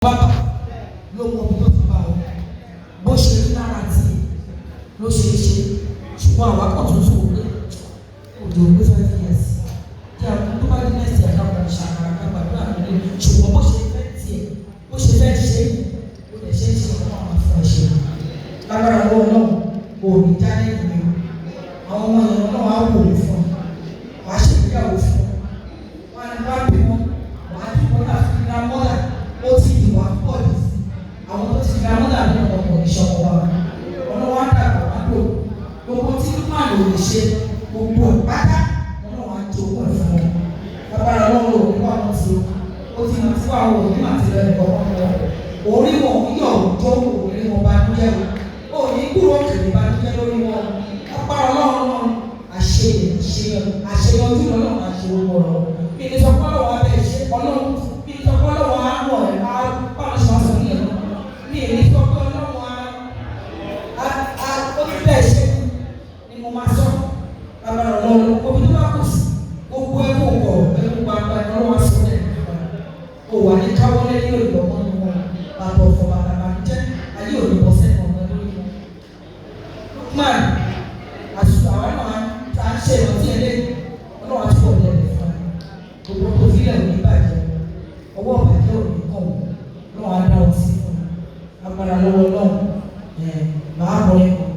Bàbá ló mọ ibi tó ti bá ọ, bó ṣe rí lára tí ló ṣe é ṣe, ṣùgbọ́n àwa kàn tún sọ pé òjò pé 5 years kí a tó bá dé next year, káwọn ṣàkàrà ká gbàdúrà lórí. Ṣùgbọ́n bó ṣe fẹ́ tiẹ̀, bó ṣe fẹ́ ṣe, ó lè ṣe é ṣe. Ọ̀nà àwọn afọ ẹ̀ ṣe lágbára lọ́wọ́ náà kò ní já lẹ́yìn mi o. Àwọn ọmọ yẹn náà á wò ó fún ọ, wàá ṣègbéyàwó fún ọ, wàá ní wàá bí wọn, wàá bí wọn náà fi grandmother. Ó ti di wàá pọ̀ jù sí àwọn tó ti grandmother ní ọmọ ní sọmọ wa. Ọ̀nà wa dàgbà wá lò gbogbo tí má lò lè ṣe gbogbo ẹ̀ pátá, ọ̀nà wa jogún ẹ̀ fún ọ. Lágbára lọ́wọ́ òní wà wọ́n ti ó ti mọ̀ tí wàá wò ní màtí rẹ̀ nìkan wọn orí wọn yọ̀ òjò òní wọn bá ń jẹ́ o òní kúrò òkèlè bá ń jẹ́ lórí wọn. Lágbára Ọlọ́run náà, àṣeyọjú lọ́nà àṣeyọjú ọ̀rọ̀ mi ní sọ pé Ọlọ́run abẹ́ ṣe Ọlọ́run mi ní sọ pé Ọlọ́run á rọ̀ ẹ̀ á báwọn ṣe máa sọ ní ẹ̀rọ mi ní sọ pé Ọlọ́run á á ó ní bẹ́ẹ̀ ṣe ni mo máa sọ. Lágbára Ọlọ́run, omi tó bá kù sí gbogbo ẹkún kọ̀, ẹkún gbangba Ọlọ́run á sọ ẹ̀ o wà ní káwọ́lé ní olùdókòwò ní wọn bàbá ọ̀fọ̀ bàbá bàjẹ́ ayé òní bọ́ sẹ́nu ọ̀gá lórí wọn. Lukman àṣù àwọn náà à ń ṣe ìrántí ẹlẹ́yìn. Ọlọ́run àti ọ̀lẹ́ rẹ̀ fún wa. Gbogbo tó fílẹ̀ ò ní bàjẹ́, ọwọ́ bàjẹ́ ò ní kàn wọ́n. Ọlọ́run á dá wọn sí fún un agbára lọ́wọ́ Ọlọ́run ẹ̀ máa bọ̀ ẹ̀ kàn.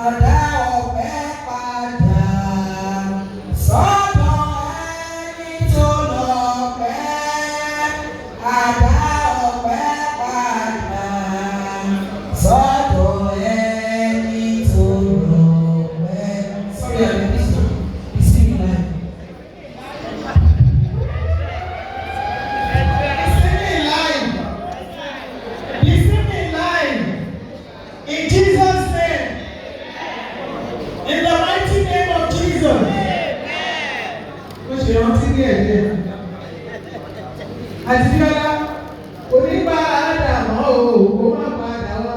Àdá ọ̀pẹ padà sọ́dọ̀ ẹni tó lọ́pẹ́. Àdá ọ̀pẹ padà sọ́dọ̀ ẹni tó lọ́pẹ́. Sorry, I'm busy. Bismillah. Bismillah. Bismillah. In Jesus' name. In the mighty name of Jesus. Mo ṣe rántí díẹ̀ díẹ̀. Àti Bíọ́lá, onígbà àdàmọ́ o, kó má padà wá.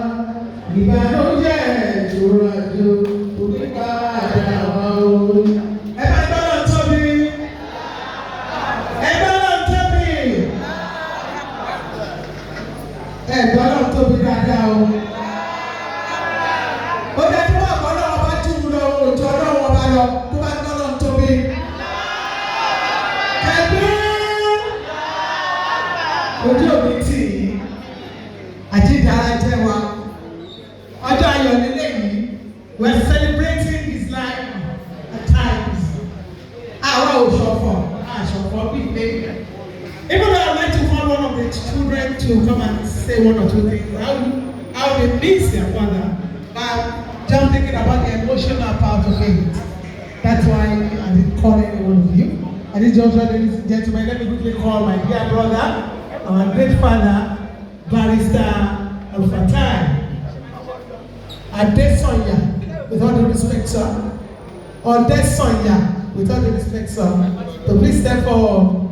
Ìbànújẹ́ ìṣòro àjò, onígbà àdàmọ́ o. Ẹ bá gbọ́dọ̀ tóbi. Ẹ gbọ́dọ̀ tóbi. Ẹ gbọ́dọ̀ tóbi dáadáa o. Ó dẹ́ tó bá kọ́ náà bá jù ú lọ, òjò Ọlọ́run ọba lọ, tó bá gbọ́dọ̀ tóbi. Kẹ̀kẹ́ ojú òbí tì í, àjíǹde jẹ́ wa. Ọjọ́ ayọ̀ nílé yìí, we are celebrating his life at times. Àwa ò ṣọ̀fọ̀, àṣọ̀fọ̀ bí ilé. Even though I like to call one of the children to come and say one or two things, how they miss their father, but just thinking about the emotional part of it. That's why I didn't call any one of you. At this juncture, ladies and gentlemen, let me quickly call my dear brother, our great father, Barrister Al-Fatai Adesanya, with all due respect, sir. Odesanya, with all due respect, sir, to please step forward.